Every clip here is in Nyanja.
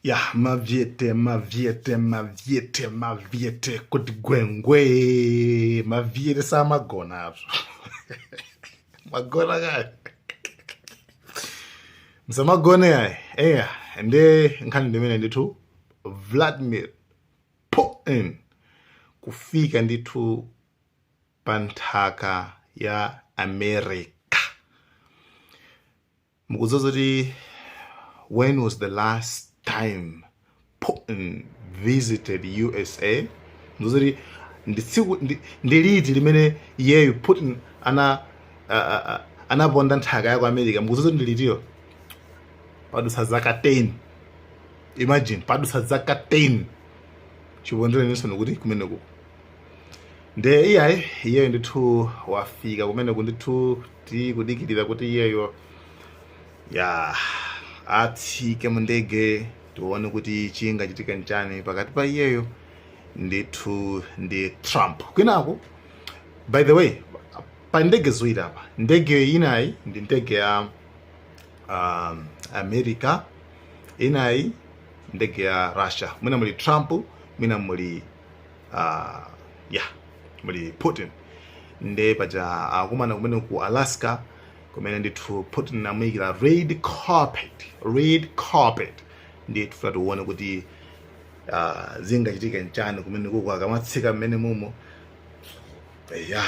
Ya, mavyete, mavyete, mavyete, mavyete kuti gwengwe. Mavyete samagona apo. Magona kale, msamagone ayi. Eya, nde nkhani ndimene ndithu Vladimir Putin kufika ndithu pa nthaka ya America. Mukudziwa zoti when was the last time Putin visited USA? Ndizoti ndi tsiku ndi liti limene iyeyu Putin ana anaponda nthaka ya ku America? Mukudziwa zoti ndi litiyo? Padutsa zaka 10. Imagine, padutsa zaka 10 chipondere kuti kumeneko. Nde iyayi, iyeyo ndithu wafika kumeneko ndithu. Tikudikirira kuti iyeyo ya atsike mu ndege, tione kuti chingachitika nchani pakati pa iyeyo ndithu ndi Trump. Kwinako, by the way, pa ndege ziwiri apa, ndege inayi ndi ndege ya America, inayi ndege ya Russia. Mwina muli Trump, mwina muli ya muli Putin. Nde paja akumana kumene ku Alaska, kumene ndithu Putin amuyikira red carpet, red carpet. Ndiye tifuna tione kuti zingachitike nchani kumene kuko akamatsika mmene mumo ya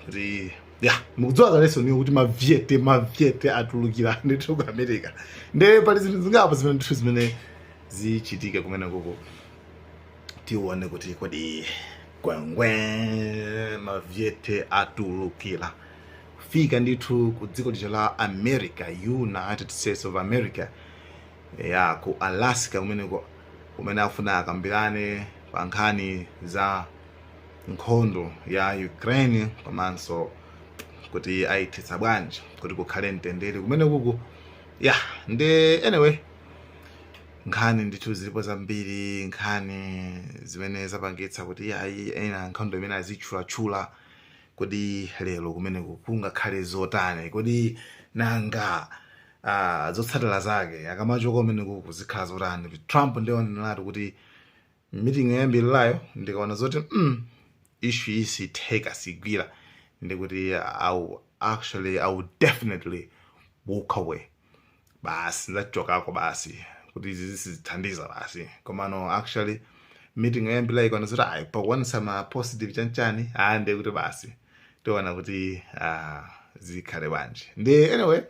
kuti ya. Mukudziwa kalenso niyo kuti mavyete, mavyete atulukira ndithu ku America. Nde pali zinthu zingapo zimene ndithu zimene zichitike kumene kuko. Tione kuti kodi gwengwe mavyete atulukira fika ndithu ku dziko lija la America, United States of America, ya ku Alaska kumeneko, kumene afuna akambirane pa nkhani za nkhondo ya Ukraine, komanso kuti ayithetsa bwanji kuti kukhale mtendere kumene kuku. Ya, ndi anyway, nkhani ndithu zilipo zambiri, nkhani zimene zapangitsa kuti ayi, ena nkhondo imene azitchulatchula. Kodi lero kumeneku kungakhale zotani? Kodi nanga zotsatira zake akamachoka kumeneku kuzikhala zotani? Trump ndionenatu kuti meeting yoyambirirayo ndikaona zoti issue iyi sitheka, sigwira, ndikuti I will definitely walk away basi, ndachokako basi, kuti izi sizithandiza basi. Komano actually meeting yoyambirira ikaona zoti ayi, pakuonesa ma positive chanchani, ah, ndiye kuti basi, tiona kuti zikhale bwanji. Ndi anyway,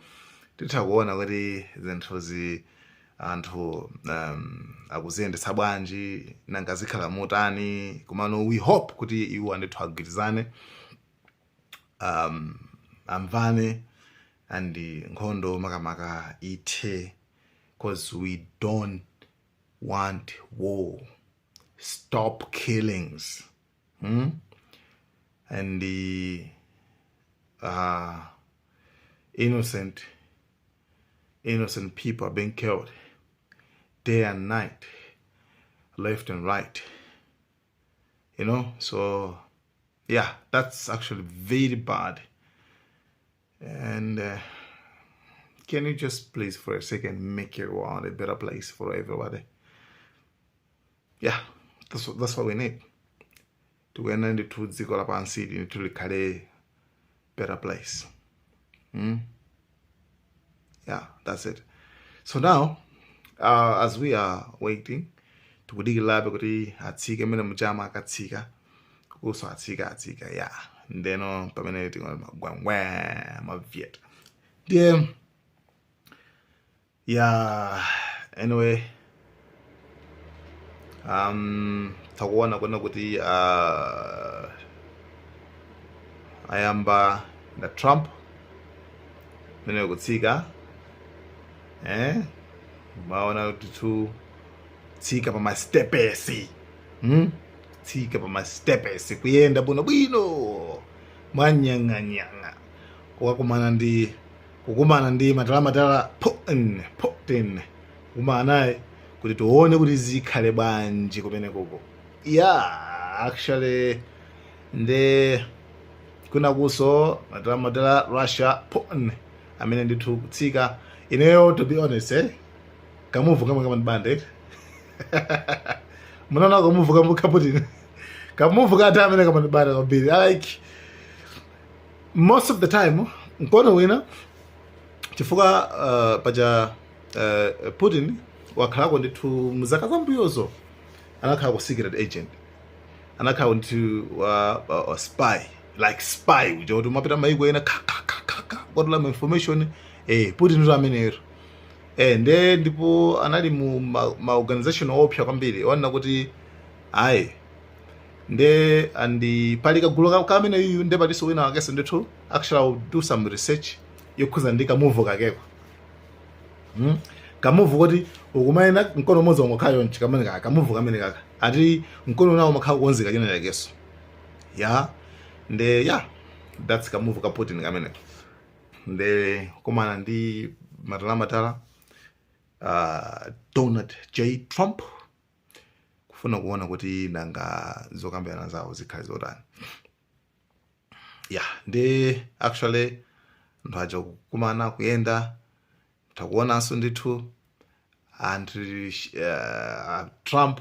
titha kuona kuti zinthuzi anthu akuziyendetsa bwanji, nanga zikhala motani. Komano we hope kuti iwo andithu agwirizane, amvane and nkhondo makamaka ithe, 'cause we don't want war. Stop killings, And the innocent people are being killed day and night, left and right. So yeah, that's actually very bad. And can you just please for a second make your world a better place for everybody? Yeah, that's what we need. Tikuyenda ndithu dziko lapansi ndithu likhale better place, Yeah, that's it. So now, as we are waiting, tikudikirabe kuti atsike mmene muchama, akatsika kuso, atsika, atsika ya, ndeno pamene tikuona magwangwe mavyete. Ndiye yeah, anyway, takuona kuona kuti ayamba na Trump mene kutsika, eh, maona kuti tu tsika pa mastepesi, Tsika pa mastepesi, kuyenda bwino bwino mwanyang'anyang'a, kukumana ndi matalamatala Putin, Putin kukumana naye kuti tione kuti zikhale bwanji kumene kuko. Yeah, actually nde kunakuso matalamatala Russia Putin amene ndithu kutsika. Ineyo, to be honest, eh, Ka move kamwe kamandibande. Munaona ka move kamwe ka Putin? Ka move ka amene kamandibanda kwambiri. I like most of the time mkono wina, chifukwa paja Putin wakhalako ndithu muzaka zambuyozo, anakhala ku secret agent, anakhala ndithu wa spy, like spy uja kuti umapita maiko ena ka ka ka ka ka kwatula ma information. Putin ndo ameneyo. Nde ndipo anali mu ma organization opsa kwambiri, wanena kuti ayi, nde andi pali kagulu kamene iyu, nde palinso wina wakenso ndithu. Actually, I will do some research yokhuza ndi ka move kakeko. Ka move kuti ukumayena mkono umodzi wangokhala yonchi, kamene kaka ka move kamene kaka ati mkono unawo umakhala kukonzeka china chakenso ya. Nde yeah, that's ka move ka Putin kamene. Nde kumana ndi matalamatala Donald J Trump, kufuna kuona kuti nanga zokambirana zawo zikhale zotani. Yeah, ndi actually anthu aja kukumana, kuyenda, takuonanso ndithu anthu, Trump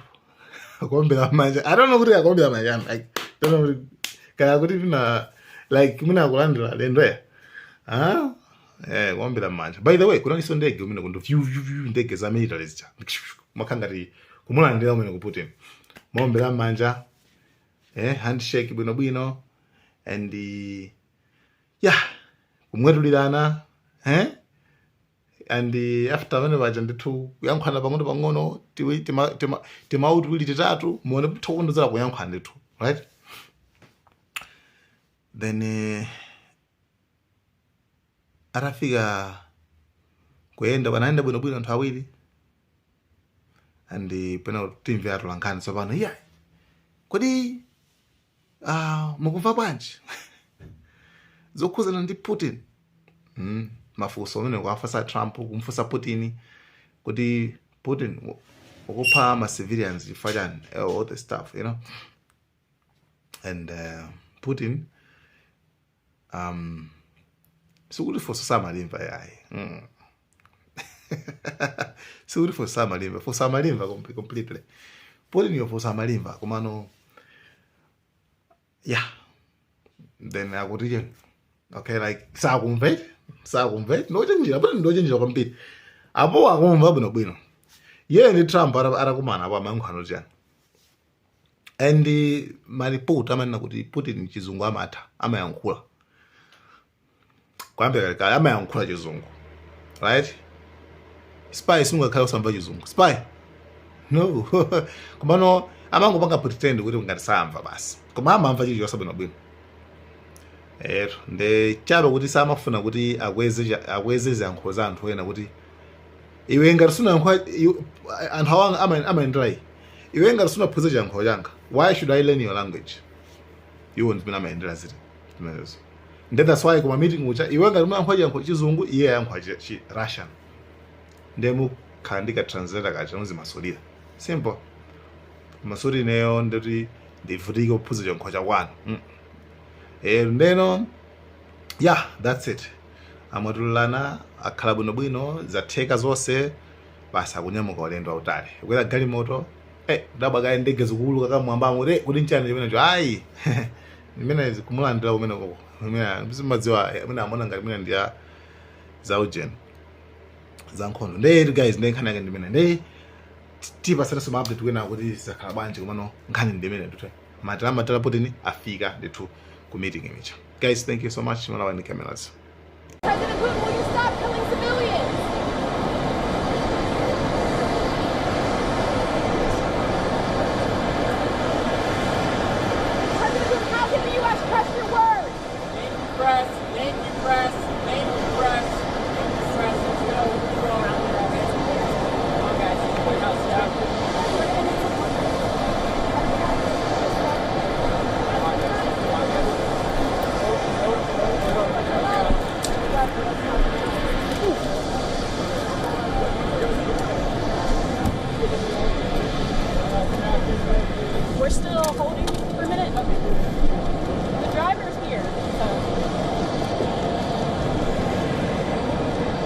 akuombera manja. I don't know kuti akuombera manja, like, don't know kuti kaya kuti mina, like, mina akulandira lendo ya, ah, kuombera manja. By the way, kunalinso ndege umene kundu vyu vyu vyu, ndege za military zija, makhala ngati kumulandira umene ku Putin, maombera manja, handshake bwinobwino, and yeah, kumwetulirana, and after pamene paja ndithu kuyankhulana pang'ono pang'ono, timawu tiwiri titatu, muone kuthokonzera kuyankhula ndithu, right? Then atafika kuyenda, panayenda bwinobwino anthu awiri, and pena timve atolankhani tsopano, iya, kodi mukumva bwanji zokhuzana ndi Putin? Mafunso amene kuwafunsa Trump, kumfunsa Putin kuti Putin ukupha ma civilians chifukwa chani, all the stuff. And Putin, sikuti funso samalimva yayi. Sikuti funso samalimva, funso amalimva completely. Putin yo funso amalimva, komano yeah, then akuti che okay, like sakumva, sakumva, ndochenjera Putin, ndochenjera kwambiri. Apo akumva bwinobwino. Iye ndi Trump atakumana apo amayankhulano chani? And maripoti amanena kuti Putin chizungu amatha, amayankhula kuyambira kalekale, amayankhula chizungu, right? Spy sungakhale usamva chizungu, spy no. Komano amangopanga pretend kuti ngati samva basi, koma amamva chilichonse bwinobwino. Ero nde chabe kuti samafuna kuti akweze ziyankhulo za anthu ena, kuti iwe ngati sunayankhula, anthu awa amayendera iyi, iwe ngati sunaphunzire chiyankhulo changa, why should I learn your language? Iwo ndimene amayendera ziti zimenezo. Nde that's why kuma meeting ucha, iwe ngati umayankhula chiyankhulo chizungu, iye ayankhula chi Russian, nde mukhala ndi ka translator kacha muzimasulira. Simple. Masuli ineyo ndoti ndivutike kuphunzira chiyankhulo chakwanu. Ndeno yeah, that's it. Amwatululana, akhala bwinobwino, zatheka zonse basi, akunyamuka ulendo wautali, kukwera galimoto. Dabwa kaye ndege zikuuluka kamwambamo re, kuti nchani chimenecho? Ayi, imene kumulandira kumene koko, imene simadziwa, imene amona ngati imene ndiya za ujeni, za nkhondo. Nde guys, nde nkhani yake ndimene, nde tipasanenso ma update kwena kuti zakhala bwanji, komano nkhani ndimene ndithu matala Putin afika ndithu ku meeting imicha. Guys, thank you so much. Malawi ndi cameras. President Putin, will you stop killing civilians? President Putin, how can the U.S. trust your word? Thank you, press. Thank you, press. Thank you, press. Thank you, press. Let's go. Let's go. Come on, guys. White House staff. Come on, guys. Come on, guys. No, no, no, no, no. We're still holding for a minute? Okay. The driver's here, so.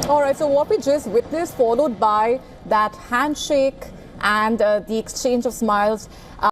All right, so what we just witnessed, followed by That handshake and the exchange of smiles.